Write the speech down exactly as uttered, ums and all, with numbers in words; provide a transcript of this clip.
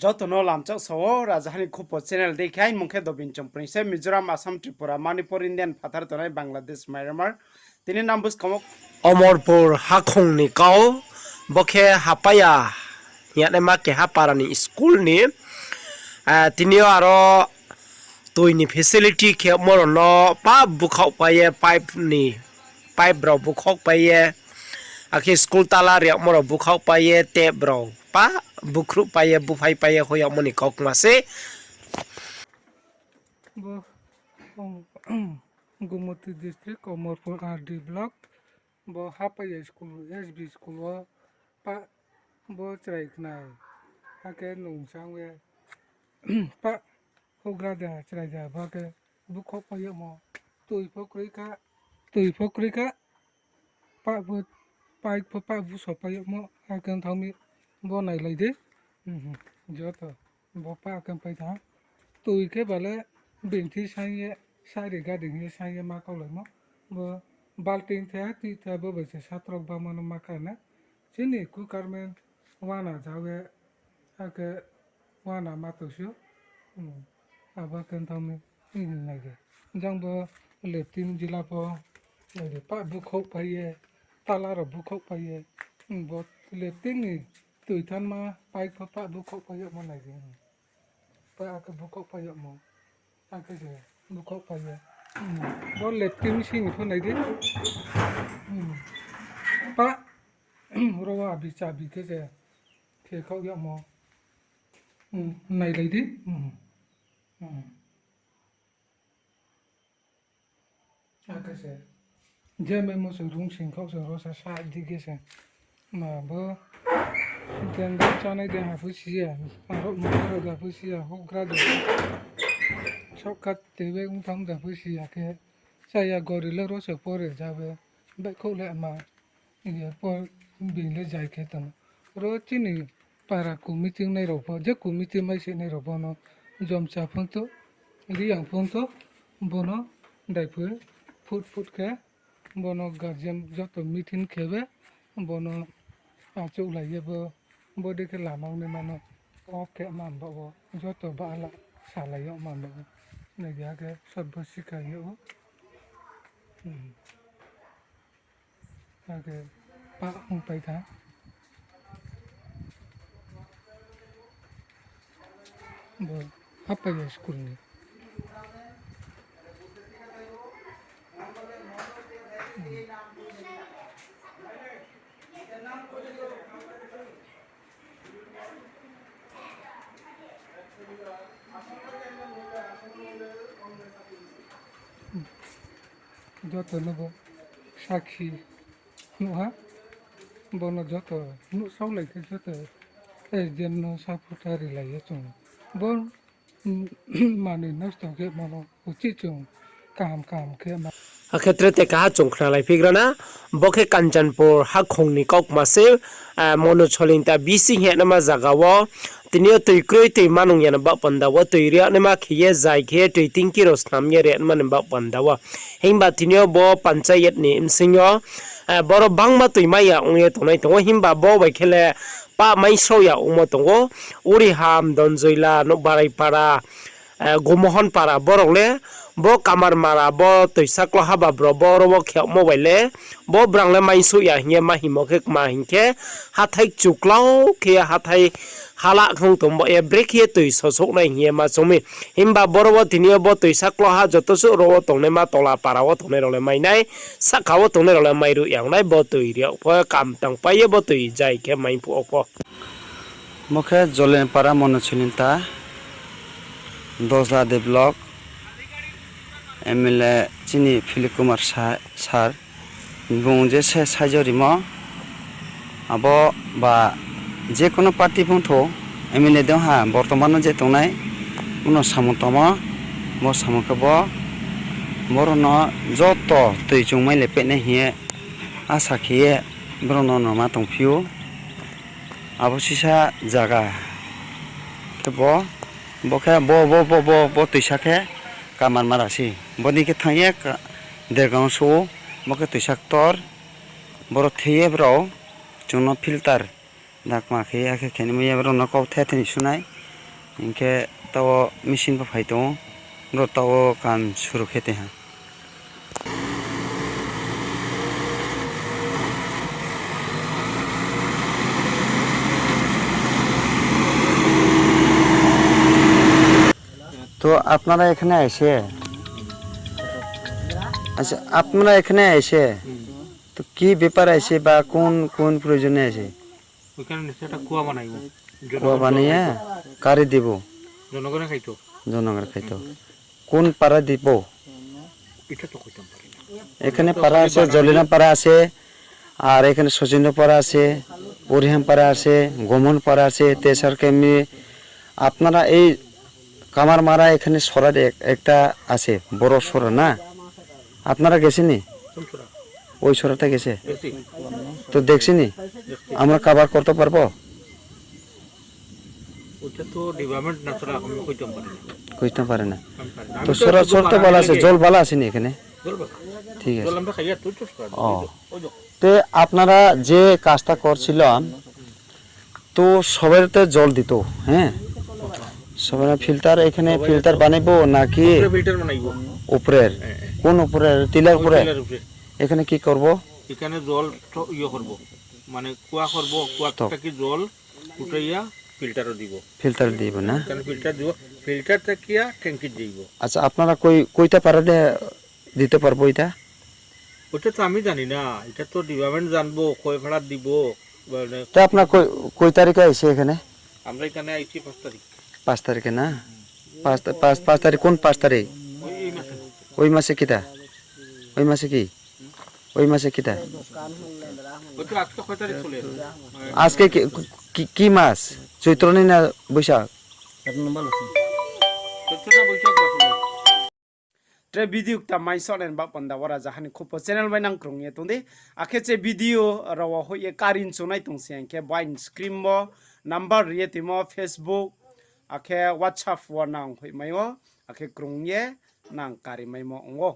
Joto no lamchak sa wo, Rajaha ni Khupo channel dei khe, aini mung khe Dobin Chongpreng se, Mizoram, Assam, Tripura, Manipur, Indian phathar tongnai Bangladesh, Myanmar. Tini nang buskang wo Omorpur hakhong ni kau, bo khe Hapaya hing yagnaima keha para ni school ni, ah, tini yo aro tui ni facility khe yagmo rao no pa búkhaoh pai ye pipe ni, pipe rao búkhaoh pai ye, akhe school tala ri yagmo rao búkhaoh pai ye, tap rao pa búkhruh pai ye, búphai pai ye, hoih yagmo ni kau kma se. Bo, um, Gumoti district, Omorpur R D block, bo Hapaya school, S B school wo pa bo chrai khnai. Akhe nung sang ye pa houhgra da, chrai da, bo khe búkhaoh pai yagmo. Tui pho kroi kha, tui pho kroi kha. Pa bo, pipe pho pa búso pai yagmo, akhe thanng mi bo nailai di. Mhm. Joto bo pa khe pai tha. Tui khe bale bini thi saing ye, sari gadi hing ye saing ye ma kaulaimo. Bo balting the, tui the, bo bai se satrok bama no ma kha na. Chini kukarmen wana ja ye, akhe wana ma tong sio. Hmm. Abo khe thanng mi, hmm, nai di. Jang bo latrine jila pho, nai di, pa búkhaoh pai ye, tala rao búkhaoh pai ye. Hmm, bo latrine ni tui thanma pipe pho pa búkhaoh pai yagmo nai di. Hmm. Pa akhe búkhaoh pai yagmo. Akhe se búkhaoh pai ye. Hmm. Bo latrine sing pho nai di. Hmm. Pa, ro wo abi chabi khe se khe khaoh yagmo. Hmm, nailai di. Hmm. Hmm. Akhe se, je memo se rung sing khaoh se ro sa sa di khe se. Ma bo, den de chánai de ha pho si ya, aro ma aro da pho si ya, houhgra de. Shortcut tebe ong tham da pho si ya khe, chaya gori le ro se pore ja be, baihkhouh le ma. Ye por bini le jai khe tong. Ro chini para committee nai rao pho, je committee mai se nai rao bo no jomcha phung to, Reang phung to, bo no daiphu phut phut khe, bo no guardian joto meeting khe be, bo no achouhlai ye bo, bo dei khe lama ong nai ma no, off khe ma ba wo, joto ba la salai yo ma ba wo. Nai di akhe sot bo sikha ye o. Hmm. Akhe pa ong pai tha. Bo Hapaya school ni. Joto no bo sakhi nuh ha. Bo no joto nuhsaolai khe joto S D M no support rilai ye chung. Bo, mm, manoi nosto khe mano uchih chung kaham kaham khe ma. Akhe tre te kaha chung khnalai phigra na, bo khe Kanchanpur hakhong ni kaukma se, ah, Monu Solinta B C hing ye nama zaga wo, tini yo tui kroi tui manung ya ni baoh panda wo, tui ri ya naima khe ye, zai khe ye, tui tingki rao snam ye ri ya naima ni baoh panda wo. Himba tini yo bo panchayat ni bsing yo, eh, boro bangma tui mai ya ong ye tongnai tong ou, himba bo bai khe le pah mai srao ya ongmo tong ou. Uriham, Donjoila, Nouhbarai para, eh, Gomohon para borok le, bo Kamar mara, bo toisa klo haba bro, boro wo khe yagmo bai le, bo brang le mai suh ya hing ye ma himo khe kma hing khe, hathái chuklau khe ye hathái hala khong tong ba ye, brekhe ye tui sosouh nai hing ye ma chong mi. Himba boro wo tini yo bo toisa klo ha joto suh ro wo tongnai ma tola para wo tongnai rao le mai nai, sahka wo tongnai rao le mai ruh ya ong nai, bo tui ri yag pho kam tang pai ye bo tui jai khe mai phuh o pho. Bo khe Jolin para Monu Solinta, Dosla de block, M L A chini Philip Kumar sa-, sir, bung je se saijo rimo, abo ba je kono party phung thou, M L A de ha bortoman no je tongnai, bono samung tongmo, bo samung khe bo, boro no joto tui chung mai le pehnai hing ye asa khe ye boro no numa tongphi ou. Abo sisa zaga khe bo, bo khe bo, bo, bo, bo, bo toisa khe Kamar mara se. Bodei khe thanng ye ka-, dergang souh ou, bo khe toisa ktor, boro the ye brao, chung no filter, dakma khe ye, akhe khe ni mai ye brao no kau the the ni sunai. Hing khe taoh wo machine pho phai tong ou, bro taoh wo kam suru khe tei ha. তো আপনারা এখানে এসে, আচ্ছা, আপনারা এখানে এসে, তো কি ব্যাপার আছে বা কোন, কোন প্রয়োজনে আছে? ওইখানে নিচে একটা কুয়া বানাইবো। কুয়া বানিয়ে কারে দিব? জনগণে খাইতো। জনগণে খাইতো। কোন পাড়া দিব? এটা তো কইতাম পারি না। এখানে পাড়া আছে, জলিনা পাড়া আছে, আর এখানে সচিন্দ্র পাড়া আছে, পরিহাম পাড়া আছে, গমন পাড়া আছে, তেসার কেমি। আপনারা এই কামারমারা এখানে সরা এক-, একটা আছে, বড় সরা না? আপনারা গেছেনি? কোন সরা? ওই সরাটা গেছে? গেছি। তো দেখছেনি? দেখছি। আমরা কাভার করতে পারবো? ওটা তো ডিপার্টমেন্ট না ছাড়া আমি কইতাম পারি না। কইতাম পারে না। আমি পারি না। তো আমি তো সরা-, শুধু সরা তো বানানি বালা আছে, লাগে। জল বালা আছে নি এখানে? জল বালা। ঠিক আছে। জল আমরা খাইয়া তুলতে পারি। ও। ওই যে, ওই যে। তে আপনারা যে কাজটা করছিলাম, তো সবাই তো জল দিত, হ্যাঁ? সবাই ফিল্টার, এখানে সবাই ফিল্টার তো বানাইবো নাকি? উপরে ফিল্টার বানাইবো। উপরের? হ্যাঁ, হ্যাঁ। কোন উপরের? টিলার ওই উপরে? টিলার উপরে। এখানে কি করব? এখানে জল তো ইয়ে করব, মানে কুয়া করব, কুয়া তো। থাকি জল উঠাইয়া ফিল্টারও দিব। ফিল্টার দিব না? এখানে ফিল্টার দিব, ফিল্টার থাকিয়া ট্যাঙ্কিত যাইব। আচ্ছা, আপনারা কই, কইটা পারা দে-, দিতে পারবো এটা? ওটা তো আমি জানি না, এটা তো ডিপার্টমেন্ট জানবো, কয় ভাড়া দিব, মানে তা আপনার কই, কই তারিখে আইছে এখানে? আমরা এখানে আইছি পাঁচ তারিখ। পাঁচ তারিখে না? পাঁচ তা-, পাঁচ, পাঁচ তারিখ, কোন পাঁচ তারিখ? ওই, এই মাসে। ওই মাসে কিতা? ওই মাসে কি? ওই মাসে কিতা? ওই তো আজকে কয় তারিখ চলে? আজকে কি, কি, কি মাস? চৈত্র নি না বৈশাখ? চৈত্র না বৈশাখ মাস চলে। Tre video kta mai song nen ba panda wara jahani khupo channel bai nang krung ye tong di. Akhe che video rao wo hoih ye karin chungnai tong se hing khe bai screen wo number ri ye timo Facebook, akhe WhatsApp wo nang hoih mai o, akhe krung ye nang kari maimo ong ou.